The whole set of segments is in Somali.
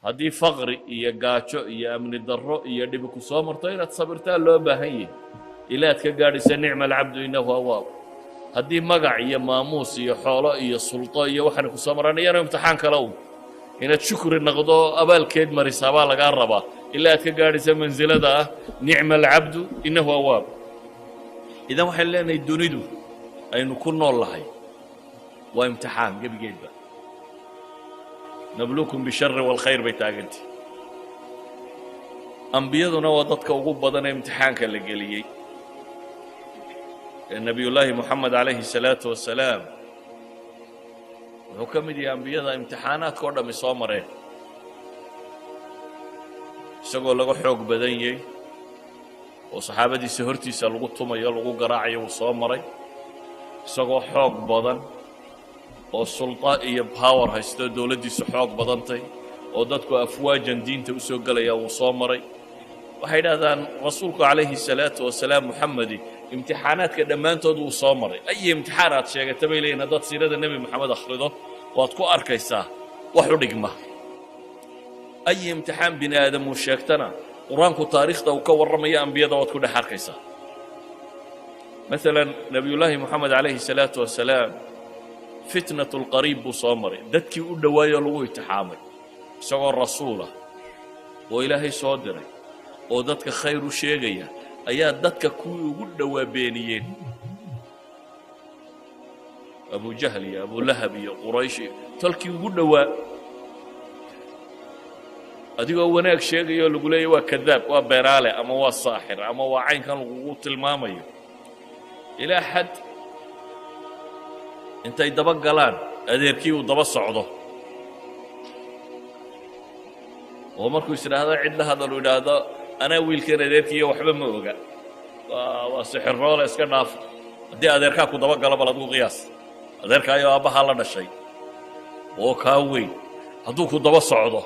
Haddii faqri iyo gaajo iyo amni darro iyo dhibi ku soo marto, inaad sabirtaa loo baahan yahay ilaa aad ka gaadhaysa نعم العبد إنه أواب. Haddii magac iyo maamuus iyo xoolo iyo sulto iyo waxaana ku soo maraan, iyana imtixaan kale un inaad shukri noqdo, abaalkeed marisaa baa lagaa rabaa ilaa aad ka gaadhaysa mansilada ah نعم العبد إنه أواب. Idan waxaynu leenahay, dunidu aynu ku nool lahay waa imtixaan gebigeedba. نبلوكم بالشر والخير bay taagantay. Ambiyaduna waa dadka ugu badan ee imtixaanka la geliyey. Ee Nebiyullaahi Moxamed عليه الصلاة والسلام wuxuu ka mid yahay ambiyada imtixaanaadka o dhammi soo mareen, isagoo laga xoog badan yahay oo saxaabadiisa hortiisa lagu tumayo, lagu garaacayo, wuu soo maray. Isagoo xoog badan oo sulta iyo power haysto, dowladdiisu xoog badantay oo dadku afwaajan diinta u soo gelaya, wuu soo maray. Waxay idhahdaan rasuulku عليه الصلاة والسلام, Muxamedi, imtixaanaadka dhammaantood wuu soo maray. Ay imtixaan aad sheegata, bay leeyihin, haddaad siirada Nebi Moxamed akhrido, waad ku arkaysaa wax u dhigma. Ay imtixaan bini aadam uu sheegtana, Qur-aanku taariikhda uu ka warramayo ambiyada waad ku dhex arkaysaa. Maalan, Nebiyullaahi Moxamed عليه الصلاة والسلام فتنة القريب buu soo maray, dadkii u dhowaayoo lagu imtixaamay, isagoo rasuulah oo Ilaahay soo diray oo dadka khayr u sheegaya ayaa dadka kuwii ugu dhowaa beeniyeen, Abujahl iyo Abulahab iyo Quraysh iyo tolkii ugu dhowaa. Adigoo wanaag sheegaya oo lagu leeyahy waa kadaab, waa beeraale, ama waa saaxir, ama waa caynkan lagugu tilmaamayo, ilaa xad intay daba galaan adeerkii uu daba socdo oo markuu is idhaahdo cid la hadal uu idhaahdo, "Anaa wiilkan adeerkiiyo waxba ma oga, waa sixiroole, iska dhaaf." Haddii adeerkaa ku daba galo, bal adigu qiyaas, adeerkaayo aabbahaa la dhashay oo kaa weyn hadduu ku daba socdo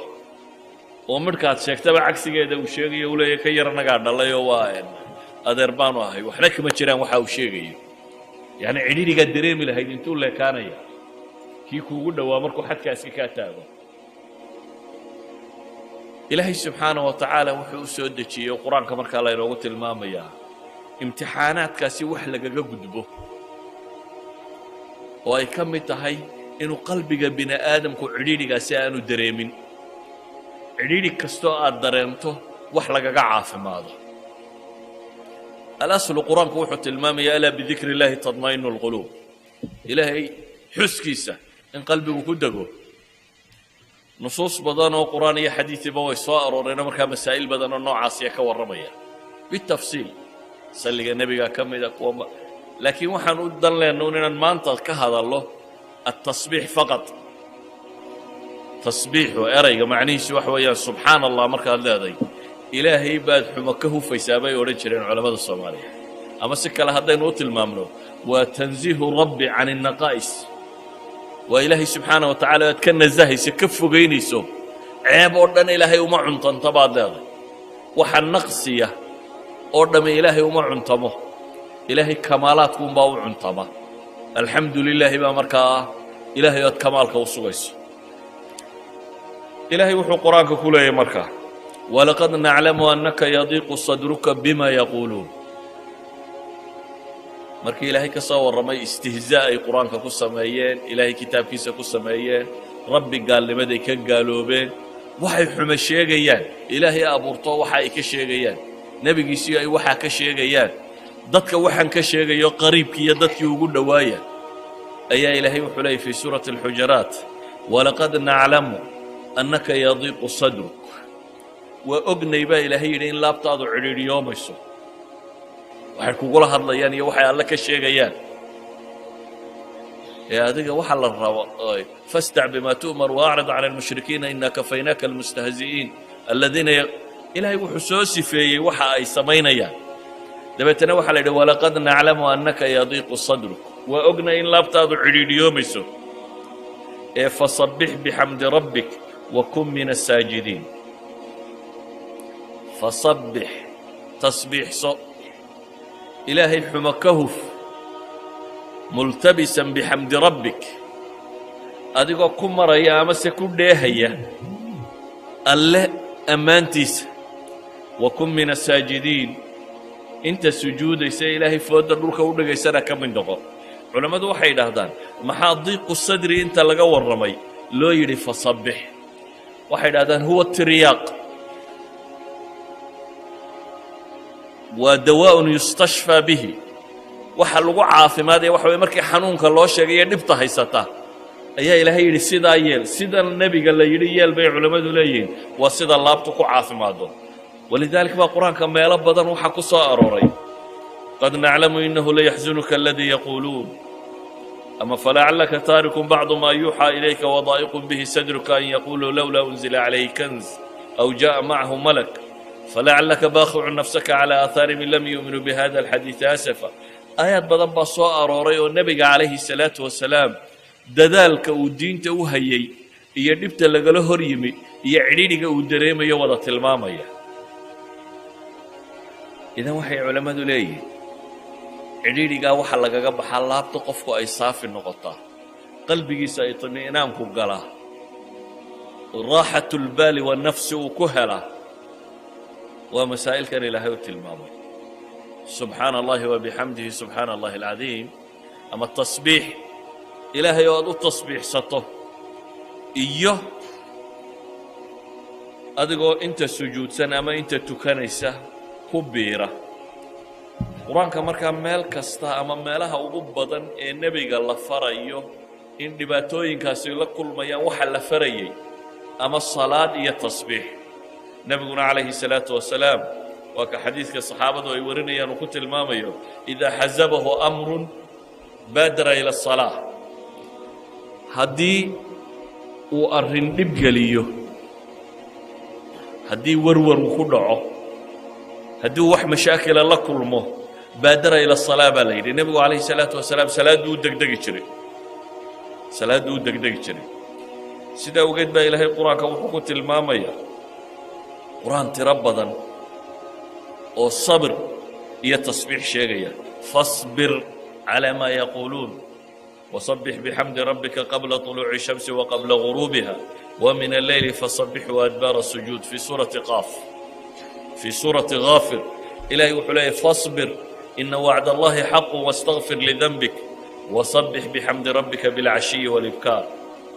oo midhkaad sheegtaba cagsigeeda uu sheegayo, uu leeyahy, "Ka yar annagaa dhalayoo waa adeer baanu ahay, waxna kama jiraan waxa uu sheegayo," yacni cidhidhigaad dareemi lahayd intuu leekaanaya kii kuugu dhowaa markuu xadkaasi kaa taago. Ilaahay subxaana wa tacaala wuxuu u soo dejiyey Qur-aanka markaa laynoogu tilmaamayaa imtixaanaadkaasi wax lagaga gudbo, oo ay ka mid tahay inuu qalbiga bini aadamku cidhiidhigaasi aanu dareemin. Cidhiidhi kastoo aad dareento wax lagaga caafimaado. الأصل qur-aanku wuxuu tilmaamaya ألا بذكر الله تطمئن القلوب, Ilaahay xuskiisa in qalbigu ku dego. Nusuus badan oo Qur'aan iyo xadiidiba way soo arooreen markaa masaa'il badan oo noocaasiya ka warramaya بالتفصيل. Salliga Nebiga ka mida kuwa, laakiin waxaan u dan leenna un inaan maanta ka hadallo التسبيح فقط. Tasbiixu erayga macnihiisu waxa weeyaan subxaan Allah. Markaad leeday, Ilaahay baad xumo ka hufaysaa, bay odhan jireen culammada Soomaaliya. Ama si kale haddaynu u tilmaamno, waa تنزيه الرب عن النقائص, waa Ilaahay subxaana wa tacala aad ka nasahayso, ka fogaynayso ceeb oo dhan. Ilaahay uma cuntanto, baad leeday. Waxa naqsiya oo dhamme Ilaahay uma cuntamo, Ilaahay kamaalaadkuunbaa u cuntama. Alxamdu lilaahi baa markaa ah Ilaahay oad kamaalka u sugayso. Ilaahay wuxuu Qur-aanka ku leeyahy markaa, ولقد نعلم أنك يضيق صدرك بما يقولون. Markii Ilaahay ka soo warramay istihzaa ay Qur-aanka ku sameeyeen, Ilaahay kitaabkiisa ku sameeyeen, Rabbi gaalnimaday ka gaaloobeen, waxay xumo sheegayaan, Ilaahay abuurto waxa ay ka sheegayaan, nebigiisii ay waxaa ka sheegayaan, dadka waxaan ka sheegayo qariibkii iyo dadkii ugu dhowaaya, ayaa Ilaahay wuxuu leeyay في سورة الحجرات, ولقد نعلم أنك يضيق صدرك. Waa ognay, baa Ilaahay yidhi, in laabtaadu cidhiidhiyoomayso waxay kugula hadlayaan iyo waxay Alle ka sheegayaan. Ee adiga waxa la rabo, فاصدع بما تؤمر وأعرض عن المشركين إنا كفيناك المستهزئين الذين. Ilaahay wuxuu soo sifeeyey waxa ay samaynayaan, dabeetana waxaa la yidhi, ولقد نعلم أنك يضيق صدرك, waa ognay in laabtaadu cidhiidhiyoomayso, ee فسبح بحمد ربك وكن من الساجدين. فسبح, tasbiixso, Ilaahay xumo ka huf, ملتبسا بحمد ربك, adigoo ku maraya amase ku dheehaya. Alle ammaantiisa. وكن من الساجدين, inta sujuudaysa, Ilaahay foodda dhulka u dhigaysana ka mid noqo. Culammadu waxay yidhaahdaan, maxaa ضيق الصدر inta laga warramay loo yidhi فسبح? Waxay idhahdaan, هو ترياق, waa دواء يستشفى به. Waxa lagu caafimaadaya waxa way markii xanuunka loo sheegay dhibta haysata ayaa Ilaahay yidhi sidaa yeel. Sida nebiga la yidhi yeel bay culammadu leeyihiin, waa sida laabtu ku caafimaado. ولذلك baa Qur-aanka meelo badan waxaa ku soo arooray قد نعلم إنه ليحزنك الذي يقولون, ama فلعلك تارك بعض ما يوحى إليك وضائق به صدرك أن يقولوا لولا أنزل عليه كنز أو جاء معه ملك, فلعلك باخع نفسك على آثارهم إن لم يؤمنوا بهذا الحديث أسفا. Aayaad badan baa soo arooray oo nebiga calayhi salaatu wasalaam dadaalka uu diinta u hayay iyo dhibta lagala hor yimi iyo cidhidhiga uu dareemayo wada tilmaamaya. Idan waxay culammadu leeyihiin, cidhidhigaa waxaa lagaga baxaa laabta qofku ay saafi noqotaa, qalbigiisa ay itmi'naanku galaa, راحة البال والنفس uu ku helaa, waa masaa'ilkan Ilaahay u tilmaamay: سبحaan allahi وبحمده, سبحaana allahi العظيم, ama tasbiix Ilaahay oo aad u tasbiixsato, iyo adigoo inta sujuudsan ama inta tukanaysa ku biira Qur-aanka. Markaa meel kasta ama meelaha ugu badan ee nebiga la farayo in dhibaatooyinkaasi la kulmayaan, waxa la farayay ama salaad iyo tasbiix. Nebiguna calayhi salaatu wasalaam waa ka xadiidka saxaabadu ay warinayaan uu ku tilmaamayo: إذا حزبه أمر بادر إلى الصلاة. Haddii uu arrin dhib geliyo, haddii warwar uu ku dhaco, haddii uu wax mashaakila la kulmo, بادر إلى الصلاة baa la yidhi. Nebigu calayhi salaatu wasalaam salaadduu u degdegi jiray, salaadduu u degdegi jiray. Sidaa ogeed baa Ilaahay Qur-aanka wuxuu ku tilmaamayaa Qur-aan tiro badan oo sabir iyo tasbiix sheegaya: فاصبر على ما يقولون وسبح بحمد ربك قبل طلوع الشمس وقبل غروبها ومن الليل فسبحه وأدبار السجود, في سورة قاف. في سورة غافر Ilahay wuxuu leeyay: فاصبر إن وعد الله حق واستغفر لذنبك وسبح بحمد ربك بالعشي والإبكار.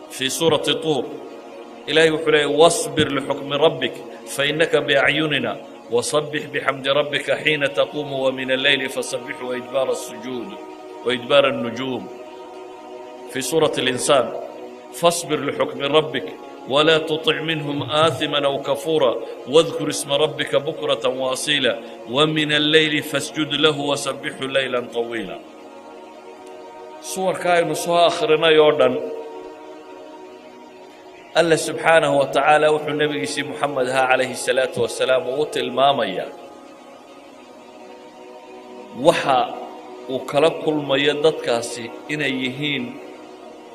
في سورة طور Ilahay wuxuu leeyay: واصبر لحكم ربك فإنك بأعيننا وسبح بحمد ربك حين تقوم ومن الليل فسبحه وإدبار السجود وإدبار النجوم. في سورة الإنسان: فاصبر لحكم ربك ولا تطع منهم آثما أو كفورا واذكر اسم ربك بكرة وأصيلا ومن الليل فاسجد له وسبحه ليلا طويلا. Suwarka aynu soo akhrinay oo dhan, Alla subxaanahu wa tacaala wuxuu nebigiisii Moxamed ahaa calayhi salaatu wasalaam uu u tilmaamayaa waxa uu kala kulmayo dadkaasi inay yihiin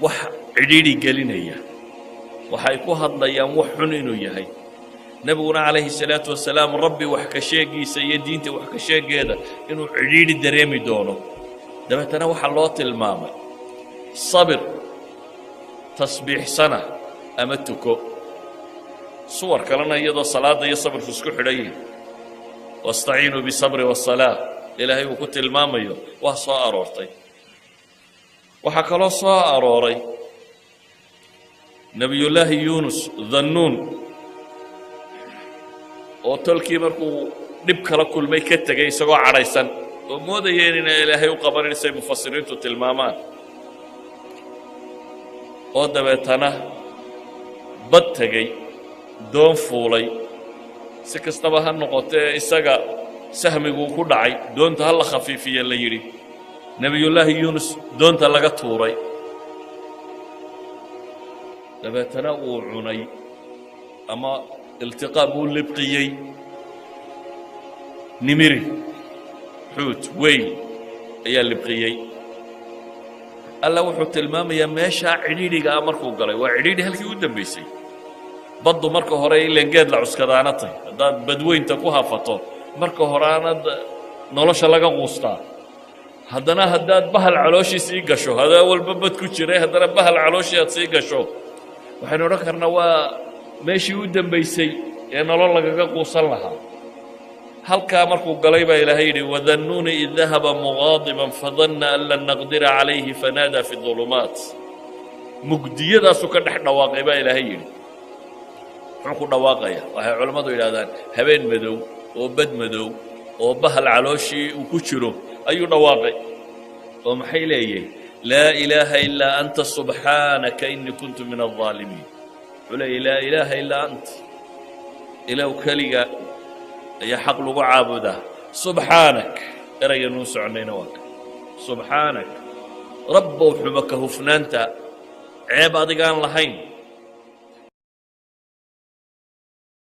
wax cidhiidhi gelinaya, waxay ku hadlayaan wax xun inuu yahay. Nebiguna calayhi salaatu wasalaam Rabbi wax ka sheegiisa iyo diinta wax ka sheegeeda inuu cidhiidhi dareemi doono. Dabeetana waxaa loo tilmaamay sabir, tasbiixsana ama tuko. Suwar kalena iyadoo salaadda iyo sabirku isku xidhan yihin, واستعينوا بالصبر والصلاة, Ilaahay uu ku tilmaamayo, waa soo aroortay. Waxaa kaloo soo arooray Nebiyullaahi Yuunus Dhannuun oo tolkii markuu dhib kala kulmay ka tegey isagoo cadhaysan oo moodayeen inay Ilaahay u qabanayn, say mufasiriintu tilmaamaan, oo dabeetana bad tegey, doon fuulay. Si kastaba ha noqotee, isaga sahmiguu ku dhacay, doonta ha la khafiifiye la yidhi, Nebiyullaahi Yuunus doonta laga tuuray, dabeetana uu cunay ama iltiqaam uu libqiyey nimiri, xuut weyn ayaa libqiyey. Alla wuxuu tilmaamayaa meeshaa cidhiidhiga ah markuu galay, waa cidhiidhi halkii u dambaysay. Baddu marka hore ileen geed la cuskadaana tay, haddaad badweynta ku hafato, marka hore aanad nolosha laga quustaa. Haddana haddaad bahal calooshii sii gasho, hadaa walba bad ku jiray, haddana bahal calooshii aad sii gasho, waxaynu odhan karnaa waa Meeshii u dembaysay ee nolol lagaga quusan lahaa halkaa markuu galay baa Ilaahay yidhi: وذا النون إذ ذهب مغاضبا فظن أن لن نقدر عليه فنادى في الظلمات. Mugdiyadaasuu ka dhex dhawaaqay baa Ilaahay yidhi. Muxuu ku dhawaaqaya? Waxay culammadu yidhahdaan habeen madow oo bad madow oo bahal calooshii uu ku jiro ayuu dhawaaqay, oo maxay leeyahay? لا إله إلا أنت سبحانك إني كنت من الظالمين. Wuxuu leeyahy: لا إله إلا أنت, Ilaw keliga ayaa xaq lagu caabudaa. سبحانك, erayganuu soconayna waa ka سبحانك, Rabbow, xuma ka hufnaanta, ceeb adigaan lahayn.